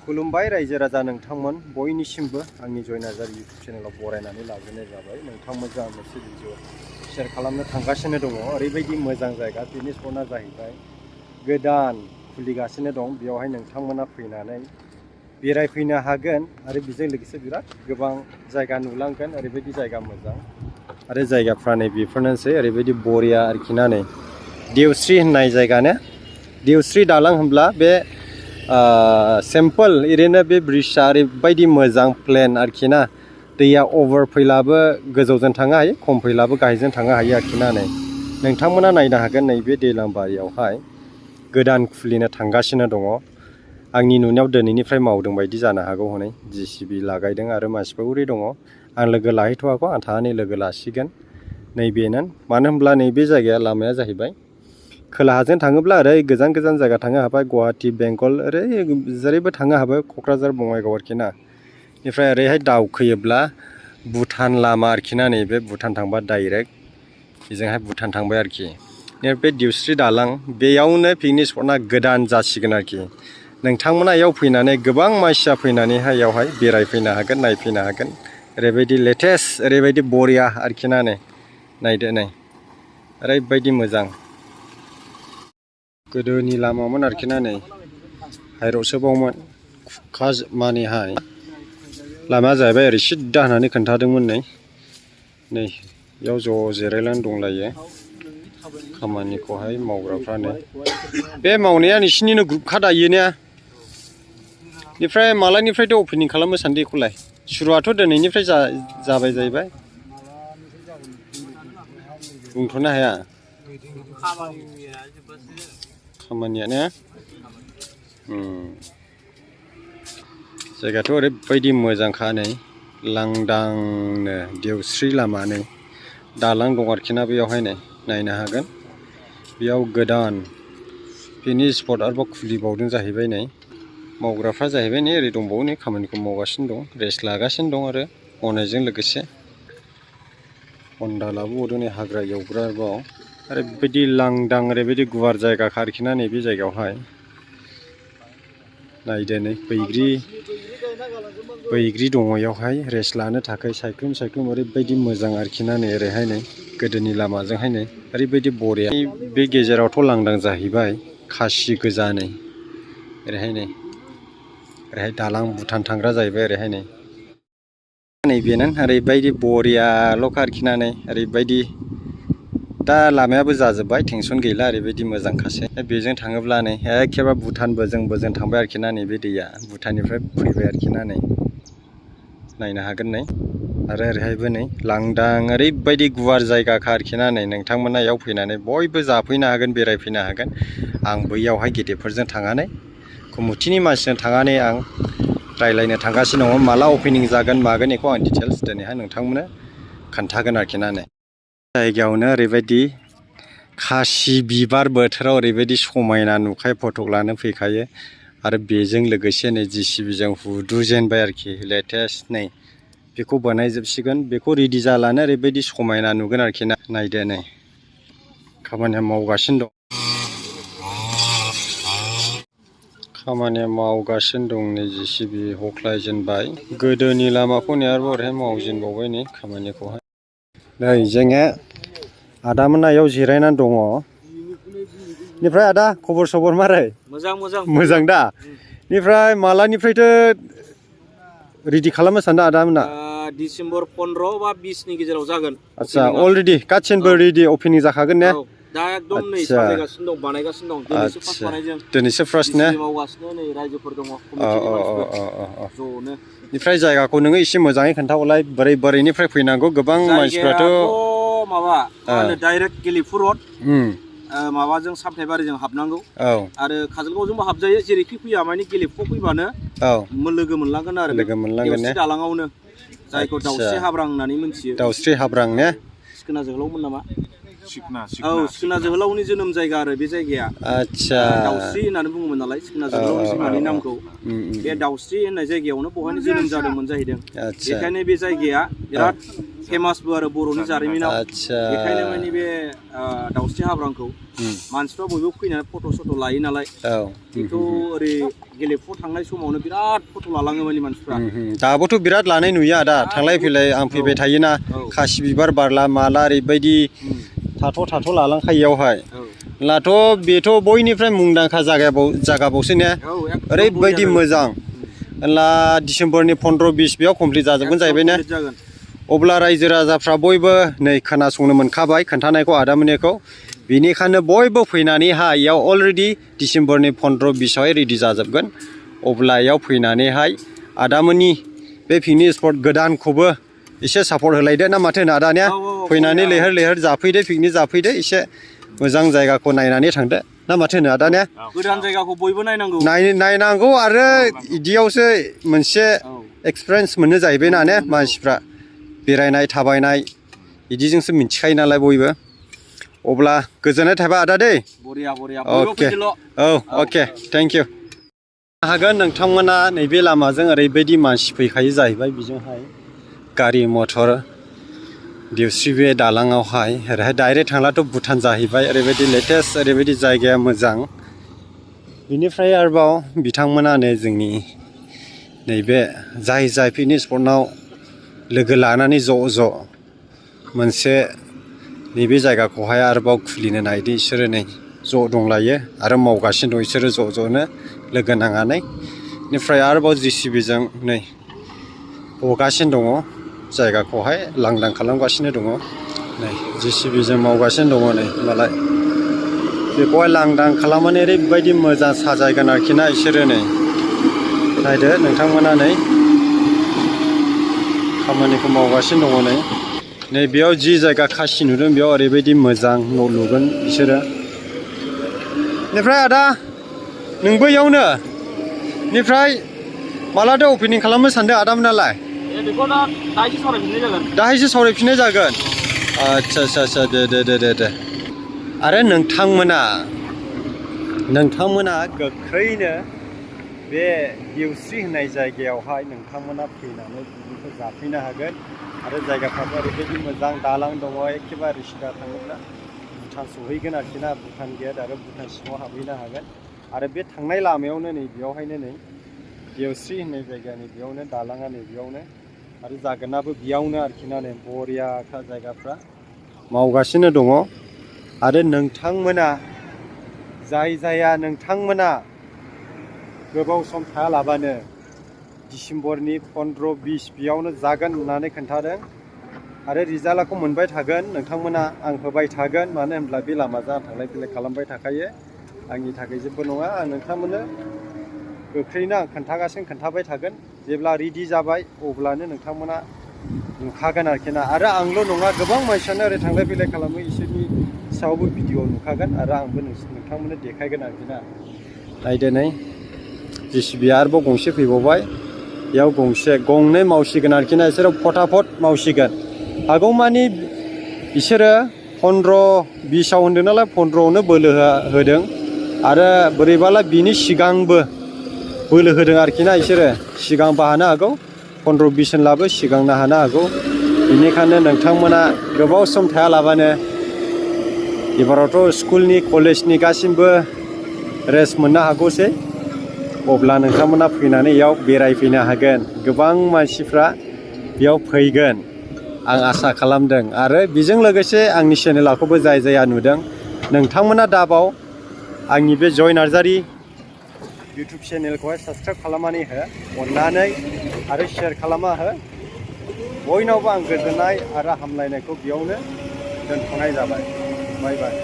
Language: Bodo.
खुलुमबाय रायजो राजा नोंथांमोन बयनिसिमबो आंनि जय नार्जारि इउटुब चेनेलाव बरायनानै लाग्रोनाय जाबाय। नोंथांमोनजों आं मोनसे भिडिअ शेयार खालामनो थांगासिनो दङ। ओरैबायदि मोजां जायगा पिकनिक स्पटआ जाहैबाय गोदान खुलिगासिनो दं। बेयावहाय नोंथांमोना फैनानै बेरायफैनो हागोन आरो बेजों लोगोसे बिराद गोबां जायगा नुलांगोन। ओरैबायदि जायगा मोजां आरो जायगाफ्रा नै बेफोरनोसै ओरैबायदि बरिया आरोखि ना। नै देवस्रि होननाय जायगानो देवस्रि दालां होनब्ला बे सिम्पल ओरैनो बे ब्रिजआ ओरैबायदि मोजां प्लेन आरोखि ना। दैया अभार फैलाबो गोजौजों थांनो हायो, खम फैलाबो गाहायजों थांनो हायो आरोखि ना। नै नोंथांमोना नायनो हागोन नैबे दैलांबारियावहाय गोदान खुलिनो थांगासिनो दङ। आंनि नुनायाव दिनैनिफ्राय मावदों बायदि जानो हागौ। हनै JCB लागायदों आरो मानसिफोर ओरै दङ। आं लोगो लाहैथ'वाखै, आं थानानै लोगो लासिगोन। नैबेनो मानो होनब्ला नैबे जायगाया लामाया जाहैबाय खोलाहाजों थाङोब्ला ओरै गोजान गोजान जायगा थांनो हाबाय, गुवाहाटि बेंगल ओरै जेरैबो थांनो हाबाय, क'क्राझार बङाइगाव आरोखि ना। बेनिफ्राय ओरैहाय दावखोयोब्ला भुटान लामा आरोखि ना। नैबे भुटान थांबा डाइरेक्ट बेजोंहाय भुटान थांबाय आरोखि। बे देवस्रि दालां बेयावनो पिकनिक स्पटआ गोदान जासिगोन आरोखि। नोंथांमोना इयाव फैनानै गोबां मानसिया फैनानैहाय इयावहाय बेरायफैनो हागोन, नायफैनो हागोन। ओरैबायदि लेटेस्ट ओरैबायदि बरिया आरोखि ना। नै नायदो नै ओरैबायदि मोजां गोदोनि लामामोन आरोखि ना। नै हाइरडसोबावमोन मानेहाय लामाया जाहैबाय ओरै सिद्दा होननानै खोन्थादोंमोन। नै इयाव ज' जिरायनानै दंलायो खामानिखौहाय मावग्राफ्रानो। बे मावनाया नोंसिनिनो ग्रुपखा दायो ने? बेनिफ्राय मालानिफ्रायथ' अपेनिं खालामनो सानदों बेखौलाय? सुरुआथ' दिनैनिफ्राय जाबाय जाहैबाय। बुंथ'नो हाया खामानिया ने? जायगायाथ' ओरैबायदि मोजांखा। नै लांदांनो देवस्रि लामा। नै दालां दं आरोखि ना बेयावहाय। नै नायनो हागोन बेयाव गोदान पिकनिक स्पट आरोबाव खुलिबावदों जाहैबाय। नै मावग्राफ्रा जाहैबाय नै ओरै दंबावो, नै खामानिखौ मावगासिनो दं, रेस्ट लागासिनो दं आरो मावनायजों लोगोसे हन्दा लाबोबावदों। नै हाग्रा एवग्राबाव ओरैबायदि लांदां ओरैबायदि गुवार जायगाखा आरोखि ना। नैबे जायगायावहाय नायदो नै बैग्रि दङ इयावहाय रेस्ट लानो थाखाय सायख्लुम ओरैबायदि मोजां आरोखि ना। नै ओरैहाय नै गोदोनि लामाजोंहाय नै ओरैबायदि बरिया। बे गेजेरावथ' लांदां जाहैबाय, खासि गोजा। नै ओरैहाय दालां भुटान थांग्रा जाहैबाय ओरैहाय। नै नैबेनो ओरैबायदि बरियाल'खा आरोखि ना। नै ओरैबायदि दा लामायाबो जाजोब्बाय, टेनसन गैला, ओरैबायदि मोजांखासै। बेजों थाङोब्ला नै एखेबारे भुटानबो जों थांबाय आरोखि ना। नैबे दैया भुटाननिफ्राय फैबाय आरोखि ना। नै नायनो हागोन। नै आरो ओरैहायबो नै लांदां ओरैबायदि गुवार जायगाखा आरोखि ना। नै नोंथांमोना इयाव फैनानै बयबो जाफैनो हागोन, बेरायफैनो हागोन। आं बैयावहाय गेदेरफोरजों थांनानै कमिटिनि मानसिजों थांनानै आं रायज्लायनो थांगासिनो दङ। माला अपेनिं जागोन मागोन बेखौ आं डिटेल्स दिनैहाय नोंथांमोननो खोन्थागोन आरोखि ना। नै जायगायावनो ओरैबायदि खासि बिबार बोथोराव ओरैबायदि समायना नुखायो, फट' लानो फैखायो। आरो बेजों लोगोसे नै JCBजों हुदुजेनबाय आरोखि लेटेस्ट। नै बेखौ बानायजोबसिगोन, बेखौ रेडि जालानो ओरैबायदि समायना नुगोन आरोखि ना। नायदो नै खामानिया मावगासिनो दं। नै JCB हख्लायजेनबाय। गोदोनि लामाखौ नै आरोबाव ओरैहाय मावजेनबावबाय नै खामानिखौहाय। नै जोङो आदामोना इयाव जिरायनानै दङ। बेनिफ्राय आदा खबर सबर मारै? मोजां दा? बेनिफ्राय मालानिफ्रायथो रेडि खालामनो सानदों आदामोना? डिसेम्बर 15 बा 20 नि गेजेराव जागोन। आदसा अलरेडि गासिबो रेडि अपेनिं जाखागोन ने? दा एकदम नै साजायगासिनो दं, बानायगासिनो दं। दिनैसो फार्स्ट बानायदों। दिनैसो फार्स्ट ने? मावगासिनो नै रायजोफोर दङ, कमिटिनि मानसिफोर ज'नो। बेनिफ्राय जायगाखौ नोङो एसे मोजाङै खोन्थाहरलाय, बोरैनिफ्राय फैनांगौ? गोबां मानसिफ्राथ' माबा मा होनो डाइरेक्ट गेलेफु रड माबाजों सामथाइबारिजों हाबनांगौ। आरो काजलगावजोंबो हाबजायो, जेरैखि फैया माने गेलेफुआव फैबानो लोगो मोनलांगोन आरो देवस्रि दालाङावनो, जायखौ दाउस्रि हाब्रां होननानै मिथियो। दाउस्रि हाब्रां ने? सिखोना जोहोलावमोन नामा? औ सिखोना जोहोलावनि जोनोम जायगा आरो बे जायगाया आदसा दाउस्रि होननानै बुङोमोन नालाय सिखोना जोहोलावनि बिमानि नामखौ बे दाउस्रि होननाय जायगायावनो बहायनो जोनोम जादोंमोन जाहैदों बेखायनो बे जायगाया बिराद फेमासबो आरो बर'नि जारिमिनाव बेखायनो माने बे दाउस्रि हाब्रांखौ मानसिफ्रा बयबो फैनानै फट' सट' लायो नालाय बेखौ ओरै गेलेफुआव थांनाय समावनो बिराद फट' लालाङो माने मानसिफ्रा दाबोथ' बिराद लानाय नुयो आदा थांलाय फैलाय आं फैबाय थायोना खासि बिबार बारला माला ओरैबायदि थाथ' लालांखायो इयावहाय होनब्लाथ' बेथ' बयनिफ्राय मुंदांखा जागाबावसो ने ओरैबायदि मोजां होनब्ला डिसेम्बरनि 15-20 बेयाव कमप्लिट जाजोबगोन जाहैबाय ने अब्ला रायजो राजाफ्रा बयबो नै खोनासंनो मोनखाबाय खोन्थानायखौ आदामोननिखौ बेनिखायनो बयबो फैनानैहाय इयाव अलरेडि डिसेम्बरनि 15-20आवहाय रेडि जाजोबगोन अब्ला इयाव फैनानैहाय आदामोननि बे पिकनिक स्पट गोदानखौबो एसे सापर्ट होलायदो ना माथो होनो आदा ने फैनानै लैहोर जाफैदो पिकनिक जाफैदो एसे मोजां जायगाखौ नायनानै थांदो ना माथो होनो आदा ने गोदान जायगाखौ बयबो नायनांगौ नायनांगौ आरो इदियावसो मोनसे एक्सपिरियेन्स मोननो जाहैबाय ना ने मानसिफ्रा बेरायनाय थाबायनाय बिदिजोंसो मिथिखायो नालाय बयबो अब्ला गोजोननाय थाबाय आदा दै अके औ अके थेंक इउ हागोन नोंथांमोना नैबे लामाजों ओरैबायदि मानसि फैखायो जाहैबाय बिजोंहाय गारि मटर देवस्रि बे दालाङावहाय ओरैहाय डाइरेक्ट थांब्लाथ' भुटान जाहैबाय ओरैबायदि लेटेस्ट ओरैबायदि जायगाया मोजां बिनिफ्राय आरोबाव बिथांमोना नै जोंनि नैबे जाय पिकनिक स्पटआव लोगो लानानै ज' मोनसे नैबे जायगाखौहाय आरोबाव खुलिनो नायदों बिसोरो नै ज' दंलायो आरो मावगासिनो दं बिसोरो ज'नो लोगो नांनानै बेनिफ्राय आरोबाव JCBजों नै हगासिनो दङ जायगाखौहाय लांदां खालामगासिनो दङ नै JCBजों मावगासिनो दङ नै होनबालाय बेखौहाय लांदां खालामनानै ओरैबायदि मोजां साजायगोन आरोखि ना बिसोरो नै नायदो नोंथांमोना नै खामानिखौ मावगासिनो दङ नै बेयाव जि जायगा खासि नुदों बेयाव ओरैबायदि मोजां न' लुगोन बिसोरो बेनिफ्राय आदा नोंबो इयावनो बेनिफ्राय मालाथो अपेनिं खालामनो सानदों आदामोनालाय दाहायसो सावरायफिननाय जागोन आदसा दे आरो नोंथांमोना गोख्रैनो बे देवस्रि होननाय जायगायावहाय नोंथांमोना फैनानै पिकनिकखौ जाफैनो हागोन आरो जायगाफ्राबो ओरैबायदि मोजां दालां दङ एखेबारे सिदा थाङोब्ला भुटान सहैगोन आरोखि ना भुटान गेट आरो भुटान सिङाव हाबहैनो हागोन आरो बे थांनाय लामायावनो नै बेयावहायनो नै देवस्रि होननाय जायगानि बेयावनो दालाङा नै बेयावनो आरो जागोनाबो बेयावनो आरोखि ना नै बरियाखा जायगाफ्रा मावगासिनो दङ आरो नोंथांमोना नोंथांमोना गोबाव सम थायालाबानो डिसेम्बरनि 15-20 बेयावनो जागोन होननानै खोन्थादों आरो रिजाल्टखौ मोनबाय थागोन नोंथांमोना आं होबाय थागोन मानो होनब्ला बे लामाजों आं थांलाय फैलाय खालामबाय थाखायो आंनि थाखाय जेबो नङा आं नोंथांमोननो गोख्रैनो आं खोन्थाबाय थागोन जेब्ला रेडि जाबाय अब्लानो नोंथांमोना नुखागोन आरोखि ना आरो आंल' नङा गोबां मानसियानो ओरै थांलाय फैलाय खालामो इसोरनि सायावबो भिडिअ नुखागोन आरो आंबो नोंथांमोननो देखायगोन आरोखि ना नायदो नै JCB आरोबाव गंसे फैबावबाय बेयाव गंनै मावसिगोन आरोखि ना बिसोरो फटाफट मावसिगोन हागौमानि बिसोरो 15-20आव होन्दों नालाय 15आवनो बोलो होदों आरो बोरैबाला बिनि सिगांबो बोलो होदों आरोखि ना बिसोरो सिगांबो हानो हागौ 15-20 होनब्लाबो सिगांनो हानो हागौ बेनिखायनो नोंथांमोना गोबाव सम थायालाबानो एबारावथ' स्कुलनि कलेजनि गासिबो रेस्ट मोननो हागौसै अब्ला नोंथांमोना फैनानै इयाव बेरायफैनो हागोन गोबां मानसिफ्रा बेयाव फैगोन आं आसा खालामदों आरो बेजों लोगोसे आंनि चेनेलखौबो जायहा नुदों नोंथांमोना दाबाव आंनि बे जय नार्जारि इउटुब चेनेलखौहाय साबस्क्राइब खालामनानै हो अननानै आरो शेयार खालामना हो बयनावबो आं गोजोननाय आरो हामलायनायखौ बेयावनो दोनथ'नाय जाबाय बाय बाय